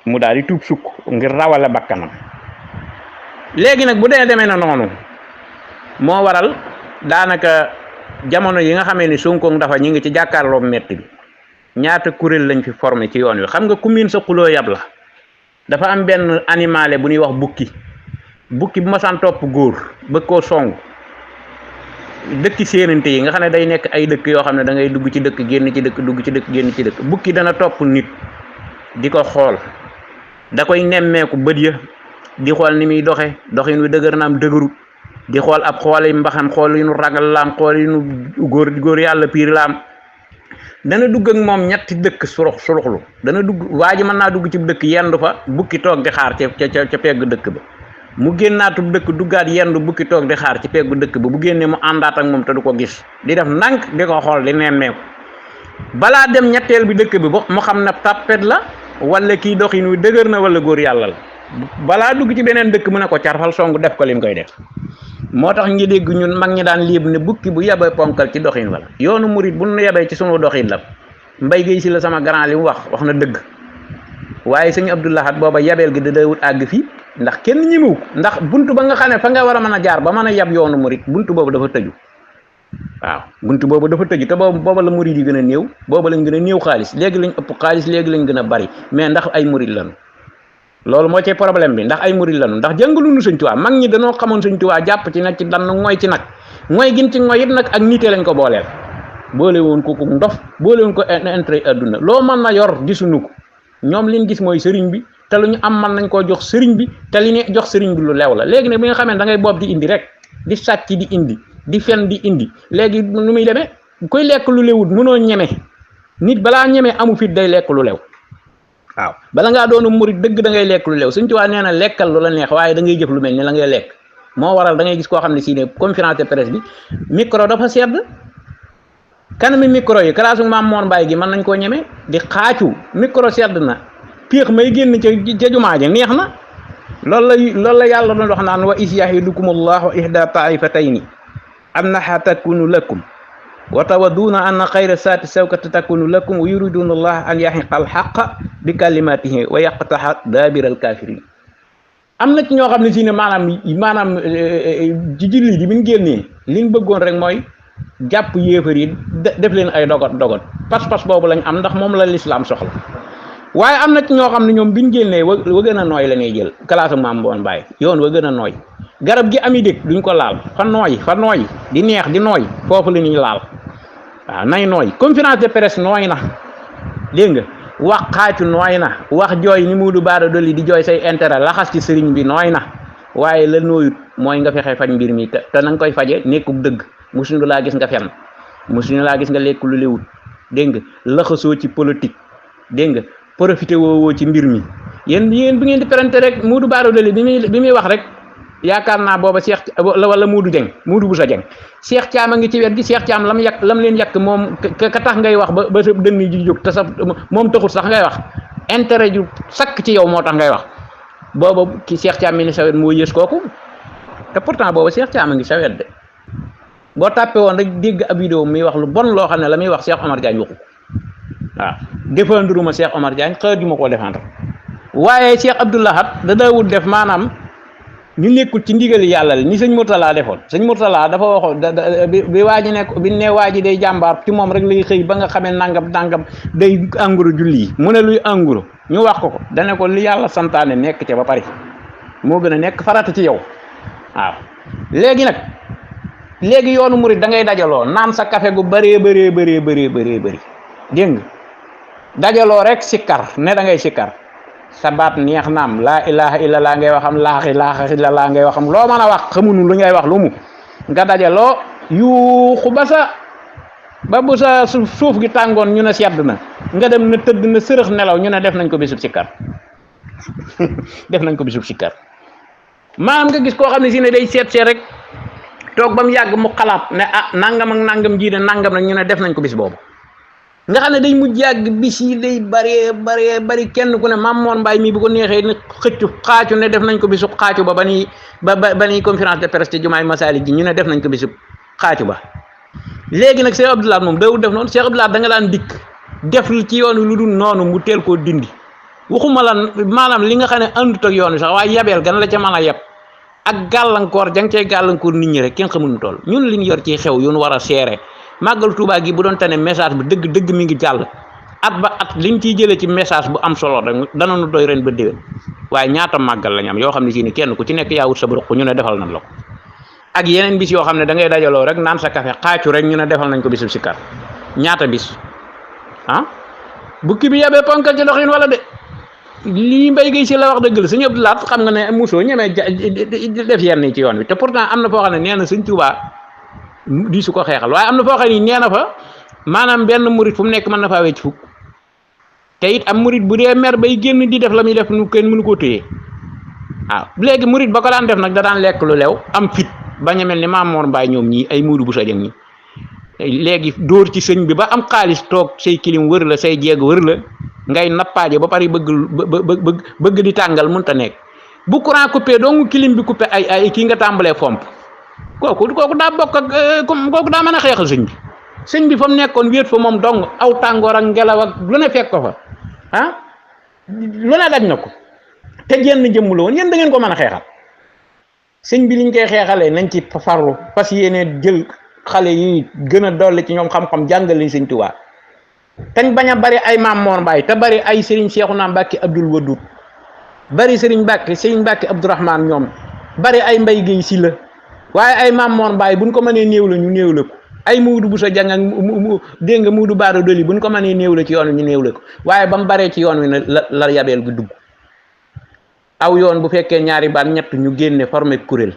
[SPEAKER 1] mu daal di tuub sukk ngir rawale bakkanam léegi nag bu dee demee na noonu moo waral daanaka jamono yi nga xamee ni Sonko dafa ñu ngi ci jàkkaarloo metti bi ñaata kuréel lañ fi formé ci yoon wi xam nga ku miin sa xuloo yab la dafa am benn animalé bu ñuy wax bukki bu ma saan topp góor bëgg koo song dëkki séenante yi nga xam ne day nekk ay dëkk yoo xam ne da ngay dugg ci dëkk génn ci dëkk dugg ci dëkk génn ci dëkk bukki dana topp nit di ko xool da koy nemmeeku bët ya di xool ni muy doxin wi dëgër naam dëgërut di xool ab xool yi mbaxam xool yi nu ragal laam xool yi nu góor yàlla piir laam dana dugg ak moom ñetti dëkk suruxlu dana dugg waa ji mën naa dugg ci dëkk yendu fa bukki toog di xaar ca pegg dëkk ba mu génnaatub dëkk duggaat yendu bukki toog di xaar ci peggu dëkk ba bu génnee mu àndaat ak moom te du ko gis di def ndànk di ko xool di nemmeeku balaa dem ñetteel bi dëkk bi ba mu xam ne tappet la wala kii doxin wi dëgër na wala góor yàlla la balaa dugg ci beneen dëkk mu ne ko carfal song def ko lim koy def moo tax ngi dégg ñun mag ñi daan liib ne bukki bu yebee ponkal ci doxin wala yoonu murit bu nu yebee ci sunu doxin la Mbaye Guèye si la sama grand li mu wax na dëgg waaye Sëñ Abdou Lahad booba yabeel gi da day wut àgg fii ndax kenn ñimiw ko ndax buntu ba nga xam ne fa nga war a mën a jaar ba mën a yab yoonu murit buntu boobu dafa tëju waaw buntu boobu dafa tëju te booba la murit yi gën a néew booba lañ gën a néew xaalis léegi lañ ëpp xaalis léegi lañ gën a bari mais ndax ay murit lañu loolu moo ci problème bi ndax ay murit lañu ndax jàngaluñu Sëñ Tuubaa mag ñi dañoo xamoon Sëñ Tuubaa jàpp ci nag ci dann mooy ci nag mooy gin ci mooy it nag ak nité lañ ko booleel boole woon ko ndof boole woon ko intérêt adduna loo mën na yor gisuñu ko ñoom liñ gis mooy sëriñ bi te lu ñu am man nañ koo jox sëriñ bi te li ne jox sëriñ bi lu lew la léegi nag bi nga xamee da ngay boob di indi rek di sàcc di indi di fen di indi léegi nu muy demee koy lekk lu lewut mënoo ñeme nit balaa ñeme amu fit day lekk lu lew waaw bala ngaa doonu murit dëgg da ngay lekk lu lew Sëñ Tuubaa nee na lekkal lu la neex waaye da ngay jëf lu mel ni la ngay lekk moo waral da ngay gis koo xam ne si ne conférence de presse bi micro dafa sedd kanami micro yi kalaasu Maam Mor Mbaye gi mën nañ koo ñeme di xaacu micro sedd na piix may génn ca jumaa ja neex na loolu la yàlla doon wax naan wa is yahidukumullahu ihda taifatayni annaha takunu lakum wa tawadduuna anna xayra saati sawkata takunu lakum wa yuriduna allah an yahiqa alxaqa bi kalimatihi wa yaqtaxa daabira alkafirin am na ci ñoo xam ne si ne maanaam ci julli di bi ñu génnee li ñu bëggoon rek mooy jàpp yéefar yi def leen ay dogot pas-pas boobu lañ am ndax moom la lislaam soxla waaye am na ci ñoo xam ne ñoom biñ génnee wa gën a nooy la ñuy jël classe Maam Mor Mbaye yoon wa gën a nooy garab gi ami dëkk duñ ko laal fa nooy di neex di nooy foofu la ñuy laal waaw nay nooy conférence de presse nooy na dégg nga wax xaacu nooy na wax jooy ni Muudu Baara Dolli di jooy say intérêt laxas ci sëriñ bi nooy na waaye la nooyut mooy nga fexe faj mbir mi te na nga koy faje nekkub dëgg musuñu laa gis nga fen musuñu laa gis nga lekk lu léwut dégg nga laxasoo ci politique dégg nga profité woowoo ci mbir mi yéen bi ngeen di perante rek Muudu Baara Dolli bi muy wax rek yaakaar naa booba Cheikh wala Muudu Busa Jeng Cheikh Thiam a ngi ci wet gi Cheikh Thiam lam leen yàq moom ka tax ngay wax ba sa dënn ji jóg te sa moom taxut sax ngay wax intérêt ju sakk ci yow moo tax ngay wax booba ki Cheikh Thiam mi ni sawet moo yées kooku te pourtant booba Cheikh Thiam a ngi sawet de boo tàppe woon rek dégg ab vidéo muy wax lu bon loo xam ne la muy wax Cheikh Omar Diagne waxu waaw défendre ma Cheikh Omar Diagne xëy ma koo défendre waaye Cheikh Abdou Lahad da daawul def maanaam ñu nekkul ci ndigali yàlla la ni sëñ Mourtala defoon sëñ Mourtala dafa waxoon bi waa ji nekk bi ne waa ji day jàmbaar ci moom rek lay xëy ba nga xamee nangam day engrais julli yi mu ne luy engrais ñu wax ko dane ko li yàlla santaane nekk ca ba pare moo gën a nekk farata ci yow waaw léegi yoonu murit da ngay dajaloo naan sa café gu bëree dégg nga dajaloo rek sikkar ne da ngay sikkar sa baat neex naam laa ilaha illallah ngay waxam laa ilaha illallah ngay waxam loo mën a wax xamuñu lu ngay wax lu mu nga dajaloo yuuxu ba bu sa suuf gi tàngoon ñu ne sedd na nga dem na tëdd na sërëx nelaw ñu ne def nañ ko bisub sikkar def nañ ko bisub sikkar maanaam nga gis koo xam ne si ne day seet rek toog ba mu yàgg mu xalaat ne nangam ak nangam ji de nangam nag ñu ne def nañ ko bis boobu nga xam ne day mujj yàgg bis yi day bari kenn ku ne Maam Mor Mbaye mii bu ko neexee ne xaacu ne def nañ ko bisu xaacu ba ba ni conférence de presse ci jumaay Masalik ji ñu ne def nañ ko bisu xaacu ba léegi nag Cheikh Abdou Lahad moom dawul def noonu Cheikh Abdou Lahad da nga daan dikk def ci yoon wi lu dul noonu mu teel koo dindi waxuma la maanaam li nga xam ne àndut ak yoon wi sax waaye yabeel gan la ca mën a yeb ak gàllankoor jang cay gàllankoor nit ñi rek kenn xamul nu toll ñun liñ yor ci xew yu nu war a seere màggal Tuubaa gi bu doon tane message bi dëgg mi ngi jàll at ba at liñ ciy jëlee ci message bu am solo rek dana nu doy ren ba déwén waaye ñaata màggal lañ am yoo xam ne si ni kenn ku ci nekk yaa wut sa ruq ñu ne defal nañ la ko ak yeneen bis yoo xam ne da ngay dajaloo rek naan sa café xaacu rek ñu ne defal nañ ko bisub sikkar ñaata bis bukki bi yabee ponkal ci doxin wala de lii Mbaye Guèye si la wax dëgg la sëñ Abdou Lahad xam nga ne mosoo ñemee def yenn yi ci yoon wi te pourtant am na foo xam ne nee na sëñ Tuubaa di su ko xeexal waaye am na foo xam ne nee na fa maanaam benn murit fu mu nekk mën na faa wecc fukk te it am murit bu dee mer bay génn di def la muy def nu kenn mënu koo téye waaw léegi murit ba ko daan def nag da daan lekk lu lew am fit bañ a mel ni Maam Mor Mbaye ñoom ñii ay Muudu Busa Jeng ñi léegi dóor ci sëñ bi ba am xaalis toog say kilim wër la say jeeg wër la ngay nappaaje ba pare bëgg di tàngal mënta nekk bu courant coupé dong kilim bi coupé ay kii nga tàmbalee fomp kooku daa bokk ak kooku daa mën a xeexal sëñ bi fa mu nekkoon wéet fa moom dong aw tàngoor ak ngelaw ak lu ne fekk ko fa lu ne daj na ko te jenn jëmm la woon yéen da ngeen ko mën a xeexal sëñ bi liñ koy xeexalee nañ ci farlu fas yéene jël xale yi gën a dolli ci ñoom xam-xam jàngal leen sëñ Tuubaa tañ bañ a bari ay Maam Mor Mbaye te bari ay Serigne Cheikhouna Mbacké Abdoul Wadoud bari Serigne Mbacké Abdourahmane ñoom bari ay Mbaye Guèye si la waaye ay Maam Mor Mbaye buñ ko mënee néew la ñu néew la ko ay Muudu Busa Jang ak dégg nga Muudu Baara Dolli buñ ko mënee néew la ci yoon wi ñu néew la ko waaye ba mu baree ci yoon wi ne la yabeel gi dugg aw yoon bu fekkee ñaari baat ñett ñu génne formé kuréel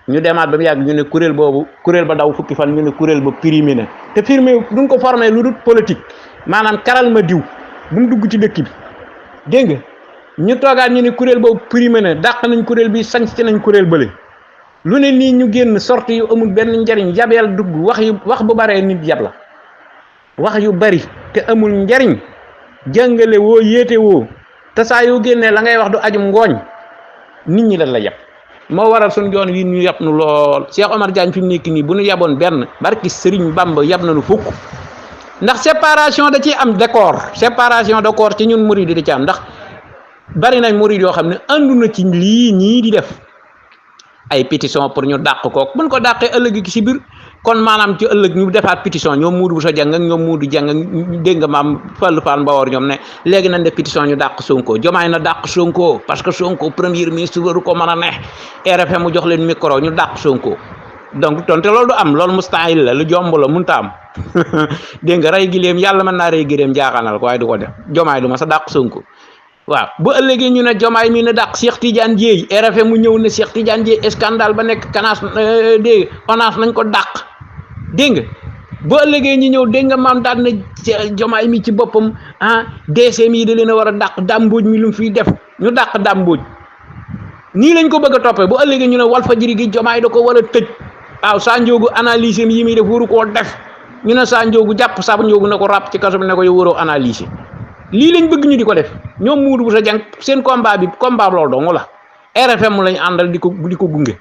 [SPEAKER 1] ñu demaat ba mu yàgg ñu ne kuréel boobu kuréel ba daw fukki fan ñu ne kuréel ba primé na te primé duñ ko formé lu dul politique maanaam karal ma diw bu mu dugg ci dëkk bi dégg nga ñu toogaat ñu ne kuréel boobu primé na dàq nañ kuréel bi sanc nañ kuréel bële lu ne nii ñu génn sorti yu amul benn njariñ yabeel dugg wax bu baree nit yab la wax yu bari te amul njariñ jàngale woo yéete woo te saa yoo génnee la ngay wax du ajum ngooñ nit ñi lan la yab moo waral suñ yoon wi ñu yab nu lool Cheikh Omar Diagne fi mu nekk nii bu ñu yaboon benn barki Serigne Bamba yab na nu fukk ndax séparation da ciy am séparation de corps ci ñun murid di ci am ndax bari nañ murid yoo xam ne àndu na ci lii ñii di def ay pétition pour ñu dàq kook buñ ko dàqee ëllëg ci biir kon maanaam ci ëllëg ñu defaat pétition ñoom muudu bu sa jàng ak ñoom muudu jàng ak dégg nga maam Fallou Fall Mbawor ñoom ne léegi nañ def pétition ñu dàq Sonko Diomaye na dàq Sonko parce que Sonko premier ministre waru ko mën a ne RFM mu jox leen micro ñu dàq Sonko donc tonte loolu du am loolu mustahil la lu jomb la mënta am dégg nga rey gileem yàlla mën naa rey gileem jaaxanal ko waaye du ko def Diomaye du ma sa dàq Sonko waaw bu ëllëgee ñu ne Diomaye mi ne dàq Cheikh Tidiane Dièye RFM mu ñëw ne Cheikh Tidiane Dièye scandale ba nekk Canas dégg ONAS nañ ko dàq dégg nga bu ëllëgee ñu ñëw dégg nga maam daal ne Diomaye mi ci boppam DCM yi da leen a war a dàq dàmbooj mi lu mu fiy def ñu dàq dàmbooj nii lañ ko bëgg a toppee bu ëllëgee ñu ne Walfadjri gi Diomaye da ko war a tëj waaw Sa Ndiogou analyse yi muy def waru koo def ñu ne Sa Ndiogou jàpp Sa Ndiogou ne ko ràpp ci kaso bi ne ko yow waroo analyse lii lañ bëgg ñu di ko def ñoom muudu bu sa jàng seen combat bi combat loolu dong la RFM mu lañ àndal di ko gunge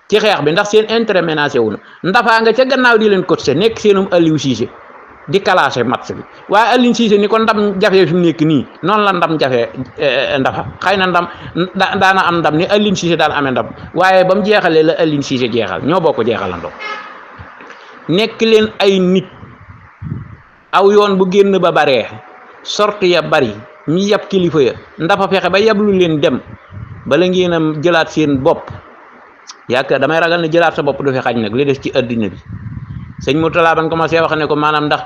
[SPEAKER 1] ci xeex bi ndax seen intérêt menacé wu na ndafaa nga ca gannaaw di leen coté nekk seenum Aliou Cissé di classé match bi waaye Aliou Cissé ni ko ndam jafee fi mu nekk nii noonu la ndam jafee ndafa xëy na ndam daana am ndam ni Aliou Cissé daan amee ndam waaye ba mu jeexalee la Aliou Cissé jeexal ñoo bokk jeexalandoo nekk leen ay nit aw yoon bu génn ba baree sorti ya bari ñi yab kilifa ya ndafa fexe ba yablu leen dem bala ngeen a jëlaat seen bopp yaakaar damay ragal ne jëlaat sa bopp du fi xaj nag li des ci addina bi sëñ Mourtala ban commencé wax ne ko maanaam ndax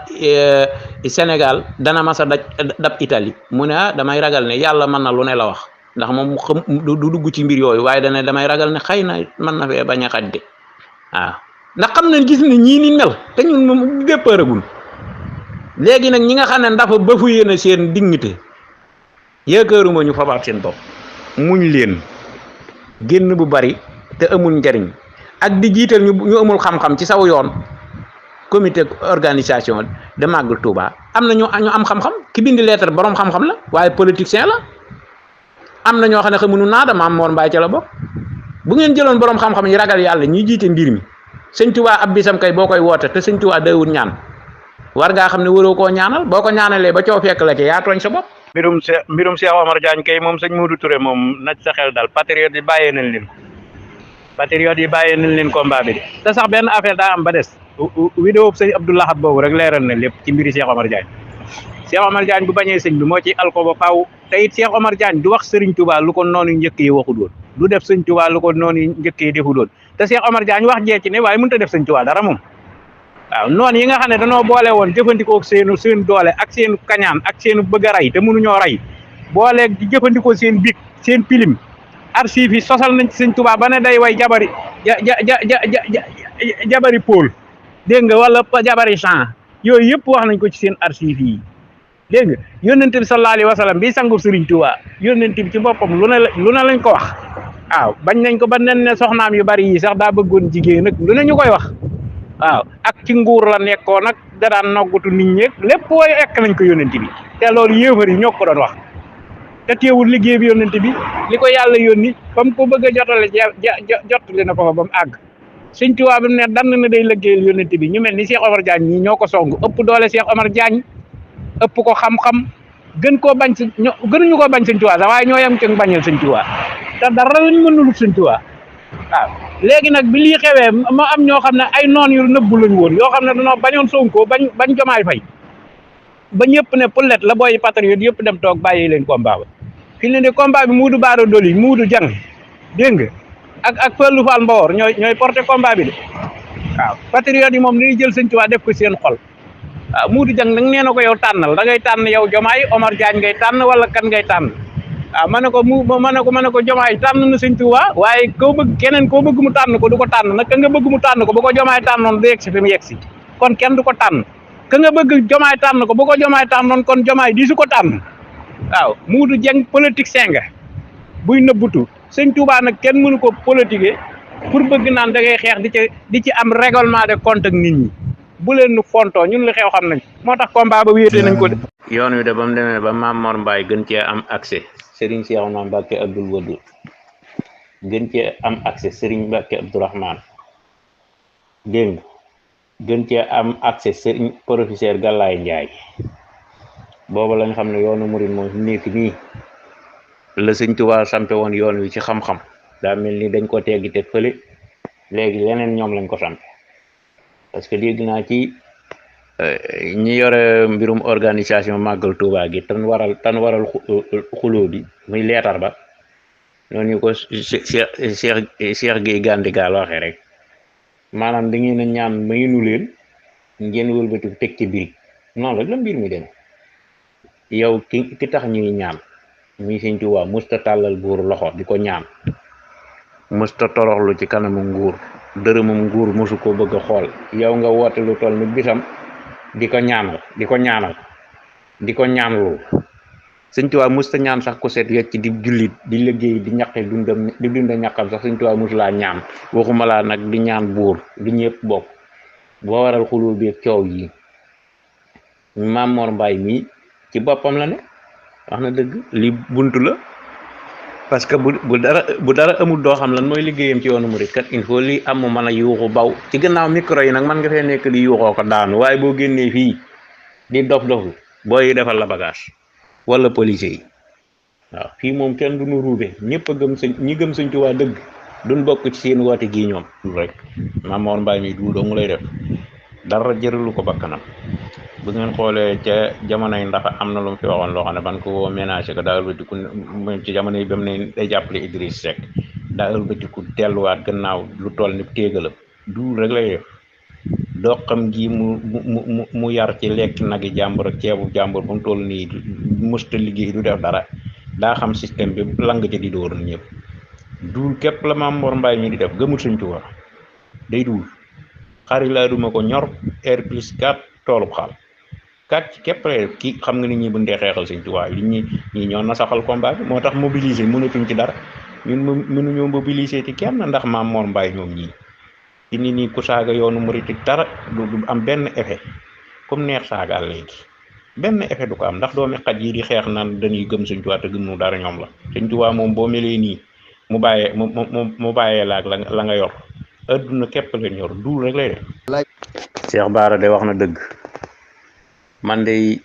[SPEAKER 1] Sénégal dana mas a dab Italie mu ne damay ragal ne yàlla mën na lu ne la wax ndax moom xam du dugg ci mbir yooyu waaye dana damay ragal ne xëy na mën na fee bañ a xaj de waaw ndax xam nañ gis ne ñii ni mel te ñun moom dépparagul léegi nag ñi nga xam ne ndafa ba fu yéene seen dignité yaakaaruma ñu fabaat seen bopp muñ leen génn bu bari te amul njariñ ak di jiital ñu amul xam-xam ci saw yoon comité organisation de Magal Touba am na ñu am xam-xam ki bind lettre borom xam-xam la waaye politicien la am na ñoo xam ne xamuñu naada Maam Mor Mbaye ca la bokk bu ngeen jëloon borom xam-xam yi ragal yàlla ñuy jiite mbir mi sëñ Touba ab bisam kay boo koy woote te sëñ Touba dawul ñaan war ngaa xam ne waroo koo ñaanal boo ko ñaanalee ba coow fekk la ci yaa tooñ sa bopp. mbirum Cheikh Omar Diagne kay moom sëñ Modou Touré moom na sa xel dal patriote yi bàyyee nañ leen combat bi de te sax benn affaire daa am ba des vidéo sëñ Abdou Lahad boobu rek leeral na lépp ci mbiri Cheikh Omar Diagne bu bañee sëñ bi moo ci alko ba faaw te it Cheikh Omar Diagne du wax Serigne Touba lu ko noonu njëkk yi waxu doon du def sëñ Touba lu ko noonu njëkk yi defu doon te Cheikh Omar Diagne wax jee ci ne waaye mënut a def sëñ Touba dara moom waaw noonu yi nga xam ne danoo boole woon jëfandikoo seen doole ak seen kañaan ak seen bëgg a rey te mënuñoo rey boole di jëfandikoo seen bic seen pilim archive yi sosal nañ ci sëñ Touba ba ne day way jabari Paul dégg nga wala jabari Jean yooyu yëpp wax nañ ko ci seen archive yi dégg nga yónnent bi sallallahu alayhi wa sallam bi sangu Sëriñ Touba yónnent bi ci boppam lu ne lañ ko wax waaw bañ nañ ko ba nen ne soxnaam yu bari yi sax daa bëggoon jigéen nag lu ne ñu koy wax waaw ak ci nguur la nekkoon nag da daan noggatu nit ñeeg lépp wooy ekk nañ ko yónnent bi te loolu yéefar yi ñoo ko doon wax te teewul liggéey bi yónnent bi li ko yàlla yónni ba mu ko bëgg a jotale jottali na ko fa ba mu àgg Sëñ Tuubaa bi mu ne dann na day liggéeyal yónnent bi ñu mel ni Cheikh Omar Diagne ñii ñoo ko song ëpp doole Cheikh Omar Diagne ëpp ko xam-xam gënuñu koo bañ Sëñ Tuubaa sax waaye ñoo yem ci bañal Sëñ Tuubaa te dara lañ mënul Sëñ Tuubaa waaw léegi nag bi lii xewee ma am ñoo xam ne ay noon yu nëbbu lañ woon yoo xam ne dañoo bañoon Sonko bañ Jomaay Fay ba ñëpp ne poulet la booy patriote yëpp dem toog bàyyi leen combat ba fi ne de combat bi Muudu Baara Doli Muudu Jang dégg nga ak Fallou Fall Mbawor ñooy porté combat bi de waaw patriote yi moom dañuy jël Sëñ Tuubaa def ko seen xol waaw Muudu Jang nag nee na ko yow tànnal da ngay tànn yow Jomaay Omar Diagne ngay tànn wala kan ngay tànn ah ma ne ko Diomaye tànn na sëñ Touba waaye koo bëgg keneen koo bëgg mu tànn ko du ko tànn nag ka nga bëgg mu tànn ko bu ko Diomaye tànnoon du yegg si fi mu yegg si kon kenn du ko tànn ka nga bëgg Diomaye tànn ko bu ko Diomaye tànnoon kon Diomaye di su ko tànn waaw Modou Dieng politique senga buy nëbbutu sëñ Touba nag kenn mënu ko politiquer pour bëgg naan da ngay xeex di ci am règlement de compte ak nit ñi bu leen nu fontoo ñun li xew xam nañ moo tax combat ba wéete nañ ko de. yoon wi de ba mu demee ba Mame Mor Mbaye gën cee am accès Serigne Cheikhouna Mbacké Abdoul Wadud gën cee am accès Serigne Mbacké Abdourahmane dégg nga gën cee am accès Serigne professeur Galaye Ndiaye booba lañ xam ne yoonu murid mooy nekk nii la sëñ Tuubaa sampe woon yoon wi ci xam-xam daa mel ni dañ ko teggi te fële léegi leneen ñoom lañ ko sampe parce que dégg naa ci ñi yore mbirum organisation màggal Tuubaa gi tan waral xuloo bi muy leetar ba noonu ñu ko Cheikh Gueye Gandigal waxee rek maanaam da ngeen a ñaan mayinu leen ngeen wëlbati teg ci biir noonu rek la mbir mi dem yow ki tax ñuy ñaan muy sëñ Tuubaa musta tàllal buur loxo di ko ñaan musta toroxlu ci kanamu nguur dërëmum nguur mosu ko bëgg a xool yow nga woote lu toll ni bisam di ko ñaanal di ko ñaanlu sëñ Tuubaa musta ñaan sax ku seet wecc di jullit di liggéey di ñaqe dunda ñaqam sax sëñ Tuubaa mosu laa ñaan waxuma laa nag di ñaan buur di ñëpp bokk boo waral xuloo bi ak coow yi Mame Mor Mbaye mii ci boppam la ne wax na dëgg li buntu la parce que bu dara amul doo xam lan mooy liggéeyam ci yoonu murid kat il faut li am mu mën a yuuxu baw ci gannaaw micro yi nag man nga fee nekk di yuuxoo ko daanu waaye boo génnee fii di dof-dofu booy defal la bagage wala policier yi waaw fii moom kenn du nu ruube ñëpp a gëm ñi gëm sëñ Tuubaa dëgg duñ bokk ci seen woote gii ñoom rek Mame Mor Mbaye mi du dong lay def dara jëralu ko bakkanam bu ngeen xoolee ca jamonoy ndax am na lu mu fi waxoon loo xam ne ban ko ménagé ko daa ëlbatiku ci jamono yi ba mu ne day jàppale Idriss Seck daa ëlbatiku delluwaat gannaaw lu toll ni téegalam du rek lay def doxam gi mu yar ci lekk nagi jàmbur ak ceebu jàmbur ba mu toll nii mësta liggéey du def dara daa xam système bi lang ca di dóor ñëpp duul képp la Mame Mor Mbaye mi di def gëmul Sëñ Tuubaa day duul xari laa duma ko ñor R+4 toolub xaal kat képp ki xam nga nit ñi buñ dee xeexal Sëñ Tuubaa li ñi ñoo na saxal combat bi moo tax mobiliser mënatuñ ci dara ñun mënuñoo mobiliser ci kenn ndax Mame Mor Mbaye ñoom ñii ci nit ñi ku saaga yoonu murit dara du am benn effet comme neex saagaal léegi benn effet du ko am ndax doomi xaj yi di xeex naan dañuy gëm Sëñ Tuubaa te gëmnu dara ñoom la Sëñ Tuubaa moom boo melee nii mu bàyyee laak la nga yor adduna képp la ñor duul rek lay def. Cheikh Bara de wax na dëgg man de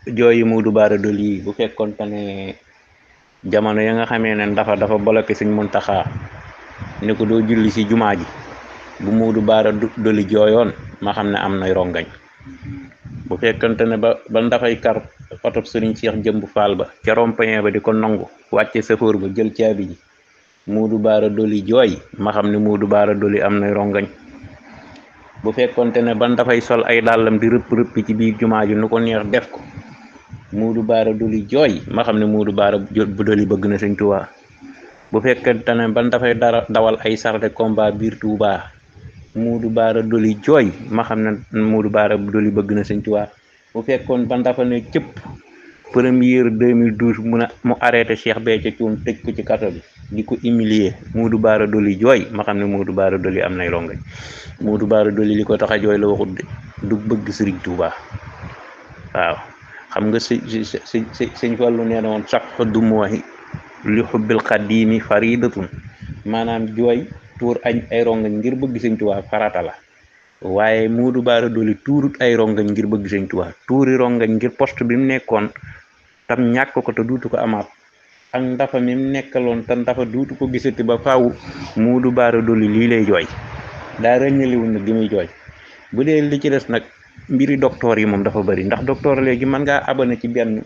[SPEAKER 1] jooyi Modou Bara Dolly yi bu fekkoon te ne jamono ya nga xamee ne dafa bloqué Sëñ Muntaxa ne ko doo julli ci jumaa ji bu Modou Bara Dolly jooyoon ma xam ne am na rongañ bu fekkante ne ba dafay kar oto Sëriñ Cheikh Jëmb Fall ba ca rond-point ba di ko nangu wàcce sëfoor ba jël caabi ji Modou Bara Dolly jooy ma xam ne Modou Bara Dolly am na rongañ bu fekkonte ne ban dafay sol ay dàllam di rëpp ci biir jumaa ji nu ko neex def ko Modou Bara Dolly jooy ma xam ne Modou Bara Dolly bëgg na Sëñ Tuubaa bu fekkente ne ban dafay dawal ay chars de combat biir Tuubaa Modou Bara Dolly jooy ma xam ne Modou Bara Dolly bëgg na Sëñ Tuubaa bu fekkoon ban dafa ne cëpp première 2012 mu arrêté Cheikh Béthio Thioune tëj ko ci kaso bi di ko humilier Modou Bara Dolly jooy ma xam ne Modou Bara Dolly am nay rongañ Modou Bara Dolly li ko tax a jooy la waxut de du bëgg Sëriñ Tuubaa waaw xam nga sëñ Fallu nee na woon sax xoddu mooy li xubbil xaddiimi faridatun maanaam jooy tuur ay rongañ ngir bëgg Sëñ Tuubaa farata la waaye Modou Bara Dolly tuurut ay rongañ ngir bëgg Sëñ Tuubaa tuuri rongañ ngir poste bi mu nekkoon tam ñàkk ko te duutu ko amaat ak ndafa mi mu nekkaloon te ndafa duutu ko gisati ba faaw Modou Bara Dolly lii lay jooy daa rëññaliwul nag gi muy jooy bu dee li ci des nag mbiri docteur yi moom dafa bari ndax docteur léegi mën ngaa abonné ci benn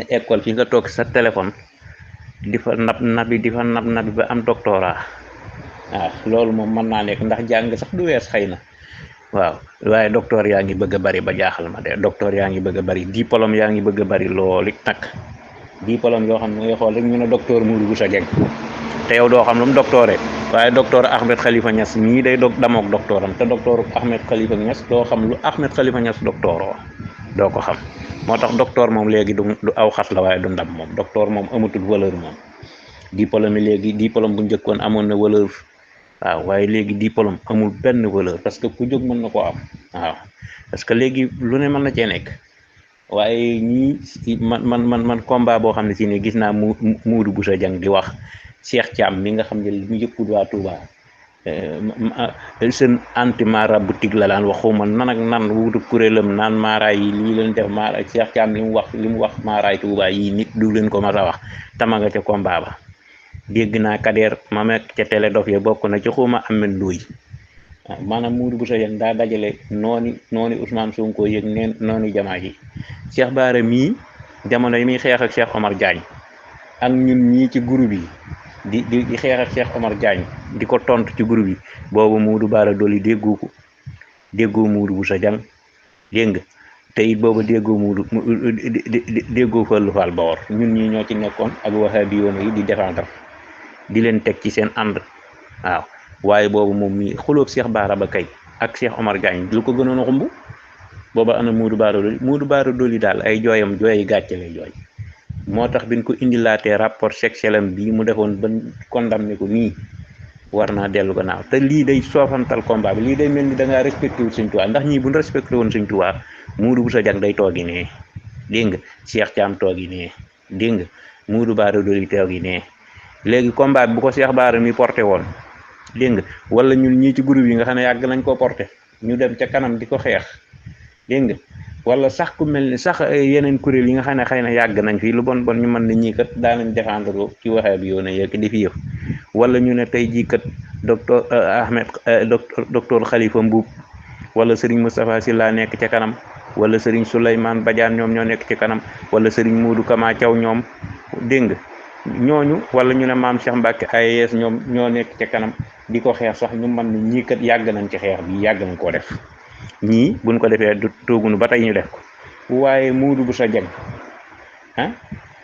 [SPEAKER 1] école fi nga toog sa téléphone di fa nab nabi ba am doctorat waaw loolu moom mën naa nekk ndax jàng sax du wees xëy na waaw waaye docteur yaa ngi bëgg a bari ba jaaxal ma de docteur yaa ngi bëgg a bari diplôme yaa ngi bëgg a bari lool it nag diplôme yoo xam ne ngay xool rek ñu ne docteur Modou Bousso Dieng te yow doo xam lu mu doctoré waaye docteur Ahmed Khalifa Niass mii day damook doctoram te docteur Ahmed Khalifa Niass doo xam lu Ahmed Khalifa Niass doctoroo doo ko xam moo tax docteur moom léegi du aw xas la waaye du ndam moom docteur moom amatul valeur moom diplôme léegi diplôme bu njëkkoon amoon na valeur waaw waaye léegi diplôme amul benn valeur parce que ku jóg mën na koo am waaw parce que léegi lu ne mën na cee nekk waaye ñii man combat boo xam ne si ne gis naa Modou Bousso Dieng di wax Cheikh Thiam mi nga xam ne li mu yëpput waa Touba seen anti mara boutique la daan waxuma nan ak nan wutu kuréelam naan maaraay yi lii leen def maaraay Cheikh Thiam li mu wax maaraay Touba yi nit du leen ko mas a wax tama nga ca combat ba dégg naa Kader ma nekk ca télé dof ya bokk na ci xuma Ahmed Ndoye waaw maanaam Modou Bousso Dieng daa dajale nooni Ousmane Sonko yëg neen nooni jamaa ji Cheikh Bara mii jamono yi muy xeex ak Cheikh Omar Diagne ak ñun ñii ci groupe yi di xeex ak Cheikh Omar Diagne di ko tontu ci groupe yi boobu Modou Bara Dolly déggoo Modou Bousso Dieng dégg nga te it boobu déggoo Fallou Fall Bawor ñun ñii ñoo ci nekkoon ak wahabi yoon yi di défendre di leen teg ci seen ànd waaw waaye boobu moom mii xulóob Cheikh Bara ba kay ak Cheikh Omar Diagne lu ko gënoon a xumb booba ana Modou Bara Dolly daal ay jooyam jooyi gàcce lay jooy moo tax biñ ko indilaatee rapport sexuel bii mu defoon ba condamné ko nii war naa dellu gannaaw te lii day soofantal combat bi lii day mel ni da ngaa respecté wul Sëñ Tuubaa ndax ñii buñ respecté woon Sëñ Tuubaa Modou Bousso Dieng day toogi nee dégg nga Cheikh Thiam toogi nee dégg nga Modou Bara Dolly toogi nee léegi combat bi bu ko Cheikh Bara mi porté woon dégg nga wala ñun ñii ci groupe yi nga xam ne yàgg nañ koo porté ñu dem ca kanam di ko xeex dégg nga wala sax ku mel ni sax yeneen kuréel yi nga xam ne xëy na yàgg nañ fii lu bon ñu mën na ñii kat daanañ défendre ci waxee bi yoon yëkk di fi yëf wala ñu ne tey jii kat docteur Khalifa Mbuub wala Serigne Moustapha Sylla nekk ca kanam wala Serigne Souleymane Badiane ñoom ñoo nekk ci kanam wala Serigne Modou Kama Thiaw ñoom dégg nga ñooñu wala ñu ne maam Cheikh Mbacke AES ñoom ñoo nekk ca kanam di ko xeex sax ñu mën ni ñii kat yàgg nañ ci xeex bi yàgg nañ koo def ñii buñ ko defee du toogunu ba tey ñu def ko waaye Modou Bousso Dieng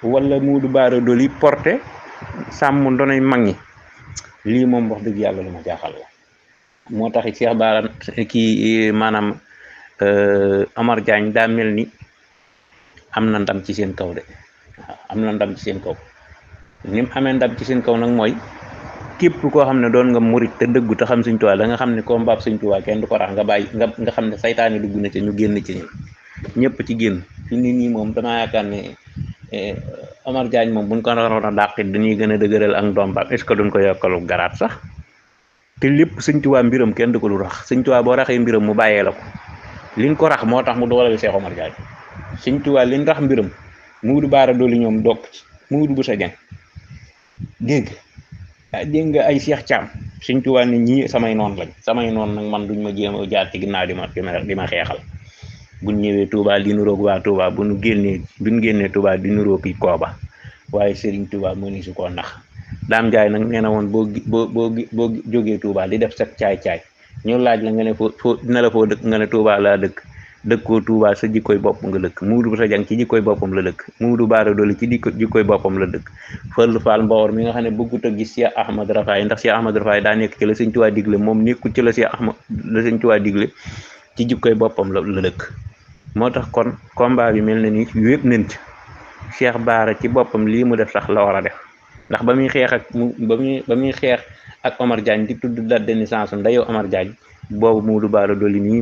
[SPEAKER 1] wala Modou Bara Dolly porté sàmm ndonoy mag ñi lii moom wax dëgg yàlla lu ma jaaxal la moo tax Cheikh Bara kii maanaam Omar Diagne daa mel ni am na ndam ci seen kaw de waaw am na ndam ci seen kaw ni mu amee ndam ci seen kaw nag mooy képp koo xam ne doon nga murit te dëggu te xam Sëñ Tuubaa da nga xam ne combat Sëñ Tuubaa kenn du ko rax nga bàyyi nga xam ne saytaane dugg na ci ñu génn ci ñëpp ci génn fi nit ñi moom damaa yaakaar ne Omar Diagne moom buñ ko waroon a dàqit dañuy gën a dëgëral ak ndombaam est ce que duñ ko yokkalu garaat sax te lépp Sëñ Tuubaa mbiram kenn du ko lu rax Sëñ Tuubaa boo raxee mbiram mu bàyyee la ko liñ ko rax moo tax mu dooleel Cheikh Omar Diagne Sëñ Tuubaa liñ rax mbiram Modou Bara Dolly ñoom dokk ci Modou Bousso Dieng dégg nga ay Cheikh Thiam Sëñ Tuubaa ne ñii samay noon lañ samay noon nag man duñ ma jéem a jaar ci ginnaaw di ma xeexal buñ ñëwee Touba di nuroog waa Touba buñ génnee Touba di nuroog yi kooba waaye Serigne Touba mëni su koo nax Daam Njaay nag nee na woon boo jógee Touba di def sa caay-caay ñu laaj la nga ne foo dina la foo dëkk nga ne Touba laa dëkkoo Touba sa jikkoy bopp nga dëkk Modou Bousso Dieng ci jikkoy boppam la dëkk Modou Bara Dolly ci jikkoy boppam la dëkk Fallou Fall Mbawor mi nga xam ne bëggut a gis Cheikh Ahmad Rafaay ndax Cheikh Ahmad Rafaay daa nekk ci la Sëñ Tuubaa digle moom nekkul ci la Sëñ Tuubaa digle ci jikkoy boppam la dëkk moo tax kon combat bi mel na ni wépp nañ ci Cheikh Bara ci boppam lii mu def sax la war a def ndax ba muy xeex ak Omar Diagne di tudd date de naissance ndeyoo Omar Diagne boobu Modou Bara Dolly nii